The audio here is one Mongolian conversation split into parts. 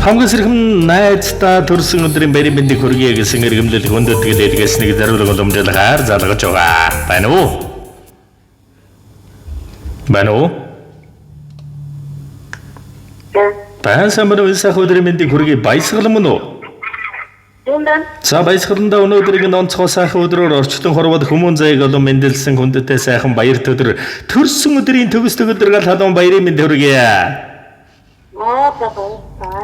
Хамгийн сэрхэм найздаа төрсөн өдрийн баярын мэндийг хүргье гэсэн эргэмлэл хүндэтгэл илгээснийг зориулан уламжлалгаар залгаж байгаа. Байна уу? Байна уу? Баян сайн байна уу? Энэ сайхан өдрийн мэндийг хүргэе. Баясгал мөн үү? За баясгаландаа өнөөдрийн онцгой сайхан өдрөөр орчлон хорвоод хүмүүн заяаг олон мэндэлсэн хүндэттэй сайхан баяр төдөр төрсөн өдрийн төгс төгөлдргал халуун баярын мэнд хүргье.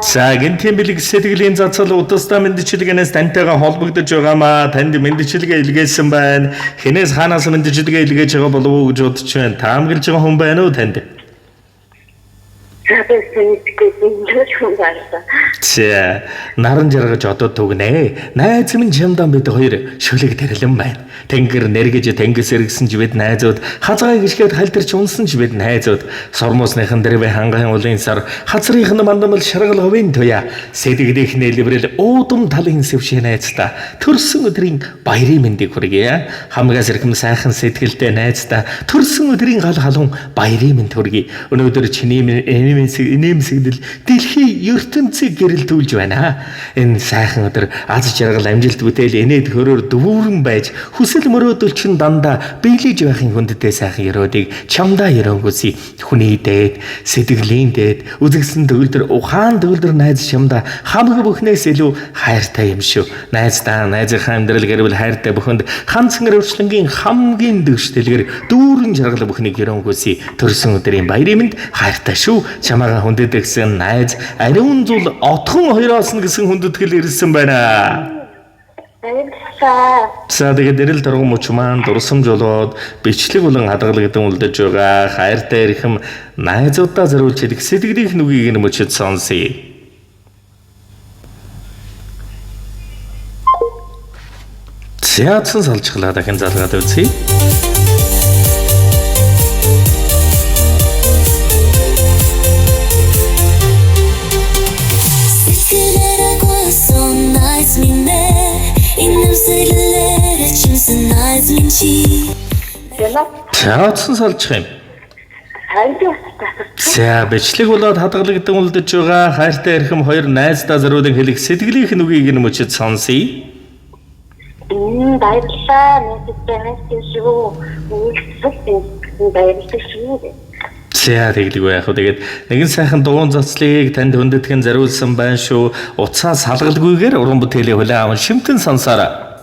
За гэнтийн бэлэг сэтгэлийн цацал удастаа мэндчилгээнээс тантайгаа холбогдож байгаамаа. Танд мэндчилгээ илгээсэн байна. Хинээс хаанаас мэндчилгээ илгээж байгаа болов уу гэж бодож байна. Таамаглаж байгаа хүн байна уу танд? За наран жаргаж одод түгнэ. Найз минь чамдаа бид хоёр шүлэг тэрлэн байна. Тэнгэр нэргэж тэнгис эргэсэн ч бид найзууд, хазгай гიშгээд халтарч унсан ч бид найзууд. Сормуусныхан дэрвэ хангайн улын сар, хазрынх нь мандамал шаргал говийн туяа. Сэтгэлийнх нэлбэрэл уудам талын сэвшээ найздаа. Төрсөн өдрийн баярын мэндийг хүргье. Хамгаас эрхэм сайхан сэтгэлтэй найздаа төрсөн өдрийн гал халуун баярын мэнд хүргье. Өнөөдөр чиний инээмсэглэл дэлхий ертөнцийг гэрэлтүүлж байна. Энэ сайхан өдөр аз жаргал амжилт бүтээл инээд хөрөөр дүүрэн байж хүсэл мөрөөдөл чинь дандаа биелэж байхын хүндтэй сайхан ерөөдийг чамдаа ерөөнгөөсэй. Хүний дээд, сэтгэлийн дээд, үзэгсэн төгөлдөр ухаан төгөлдөр найз чамдаа хамаг бүхнээс илүү хайртай юм шүү. Найздаа найзынхаа амьдрал гэрвэл хайртай бүхэнд ганцхан өрчлөнгийн хамгийн дэгш дэлгэр дүүрэн жаргал бүхнийг ерөөнгөөсэй. Төрсөн өдрийн баярын мэнд хайртай шүү. Чамаагаа хүндэтгсэн найз ариун зул отхон хоёроос нь гэсэн хүндэтгэл ирсэн байна. Баярлалаа. За тэгээд нэрэл торгон мөч маань дурсамж болоод бичлэг болон хадгалагдан үлдэж байгаа хайртай эрхэм найзуудаа зориулж хэлэх сэтгэлийнх нүгийг нь мөчөд сонсъё. Зяцсан салжглаа дахин залгаад үзье. Зяцсан салжих юм. За бичлэг болоод хадгалагдан үлдэж байгаа хайртай эрхэм хоёр найздаа зориулан хэлэх сэтгэлийнх нүгийг нь мөчөд сонсъё. Баярлалаа. Найзтай найзтай шүү. Үйлчлэл баярлалаа шүү. За тэглэгүй яах вэ? Тэгээд нэгэн сайхан дуун цацлыг танд хүндэтгэн зориулсан байна шүү. Уцаа салгалгүйгээр уран бүтээлийн хүлээн аван шимтэн сонсоорой.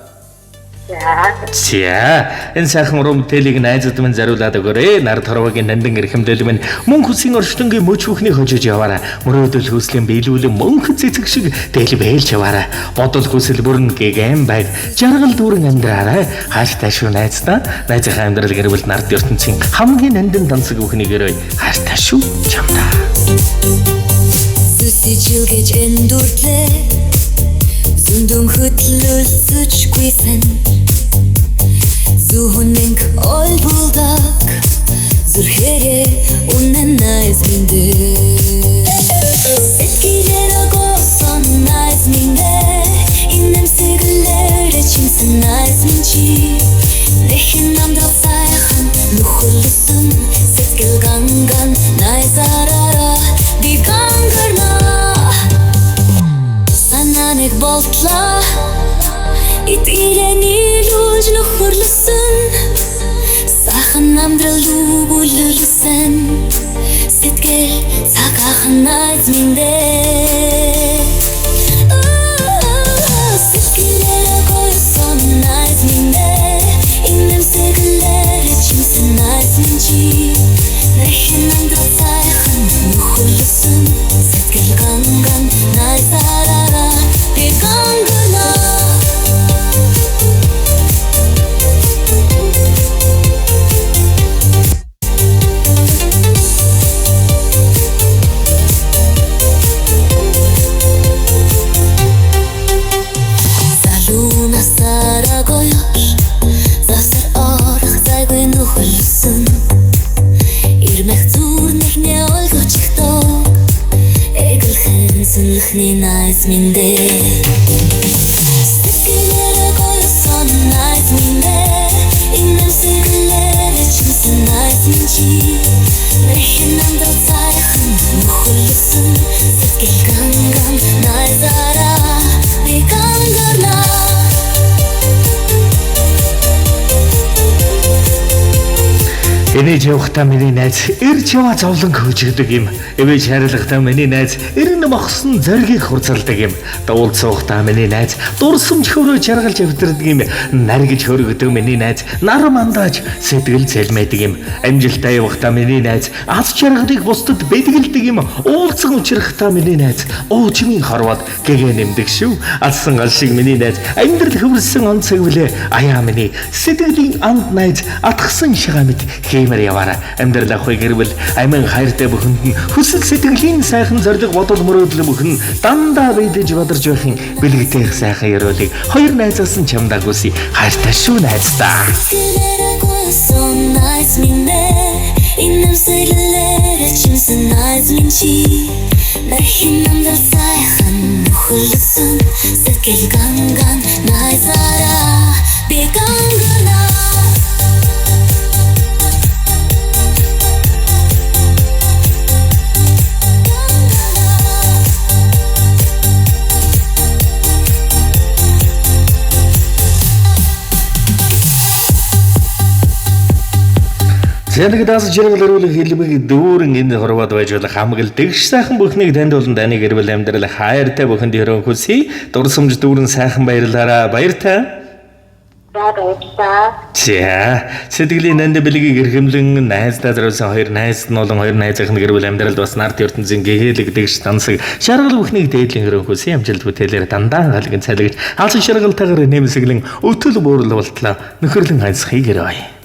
За энэ сайхан уран бүтээлийг найзууд минь зориулаад өгөөрэй. Нар торвогийн нандин эрхэмлэл минь мөн хүсийн орчлонгийн мөч бүхнийг хожиж яваарай. Мөрөөдөл хүслийн биелүүлэн мөнх цэцэг шиг дэлбэлж яваарай. Бодол хүсэл бүрэн гэгээн байг. Жаргал дүүрэн амьдраарай. Хайртай шүү найздаа. Найзынхаа амьдрал гэрвэл нард ертөнцийн хамгийн нандин тансаг бүхнийг өрөөй. Хайртай шүү чамдаа. Сүсэжилгэж эндүртлээ зүндүм хөтлөлцөжгүйсэн Зүхүнэнк олбулдак зүрхээрээ үнэн найз минь дээ. Сэтгэлээр госон найз минь дээ. Инээмсэглэлээр чимсэн найз минь чи. Нэхэн амьдрал сайхан нөхөрлөсөн сэтгэл ганган найзаараа би гангарна. Санаа нэг болтлоо итгэлээ нийлүүлж нөхөрлөсөн сайхан амьдрал өгүүлсэн сэтгэл цагаахан найз минь дээ. Сэтгэлээр гоёсон найз минь дээ. Инээмсэглэлээр чимсэн найз минь чи. Нэхэн амьдрал сайхан нөхөрлөсөн сэтгэл ганган найзаараа би гангарна. Залуу насаараа гоёш завсар орох зайгүй нөхөрлөсөн ирмэх зүрнэхнээ олгочихдог эгэлхэн сүнлэхний найз минь дээ. Сэтгэлээр гоёсон найз минь дээ. Инээмсэглэлээр чимсэн найз минь чи. Нэхэн амьдрал сайхан нөхөрлөсөн сэтгэл ганган Гинэж явахдаа миний найз ирж яваа зовлон хөөжигдөг юм. Эвэж харилгахдаа миний найз эрен мохсон зоригийг хурцалдаг юм. Дуул суухдаа миний найз дурсамж хөрөө жаргалж авдирдаг юм. Наргиж хөргөдөг миний найз нар мандааж сэтгэл цэлмэдэг юм. Амжилтаа явахдаа миний найз аз жаргалыг бусдад бэлгэлдэг юм. Уулзсан учрахтаа миний найз уучмын хорвоод гэгээ нэмдэг шүү. Алсан гал шиг миний найз амьдрал хөвөрсөн он цагвлээ. Аяа миний сэтгэлийн анд найз атгсан шигаа мэд хиймэр яваараа. Амьдрал авахыг гэрвэл амин хайртай бүхэнд нь хүсэл сэтгэлийн сайхан зориг бодол мөрөөдөл бүхэн дандаа биелэж бадарч байхын бэлэгтэйх сайхан ерөөлийг хоёр найзаас нь чамдаа хүсье. Хайртай шүү найздаа. Сэтгэлээр гуйсан найз минь ээ. Инэмсэглэлээр чимсэн найз минь чи. Нархийн амьдрал сайхан нөхөрлөсөн сэтгэл ганган найзаараа би гангана. Зэнэг дас жаргал өрөөлөх хэлбэг дүүрэн энэ хорвоод байж болох хамаг л дэгш сайхан бүхнийг танд болон таны гэр бүл амьдрал хайртай бүхэнд өрөөн хүсье. Дурсамж дүүрэн сайхан баярлаараа. Баяртай. За баярлалаа. За, сэтгэлийн нанд бэлгийг эрхэмлэн найздаа зориулсан хоёр найз нь болон хоёр найзынх нь гэр бүл амьдралд бас нарт ертөнцийн гээхэлэг дэгш дансаг шаргал бүхнийг дээдлийн өрөөн хүсье. Амжилт бүтээлээр дандаа галган цалигч алсан шаргалтайгаар нэмсэглэн өтөл буурлал болтлоо нөхөрлөн хайсхийг өрөөе.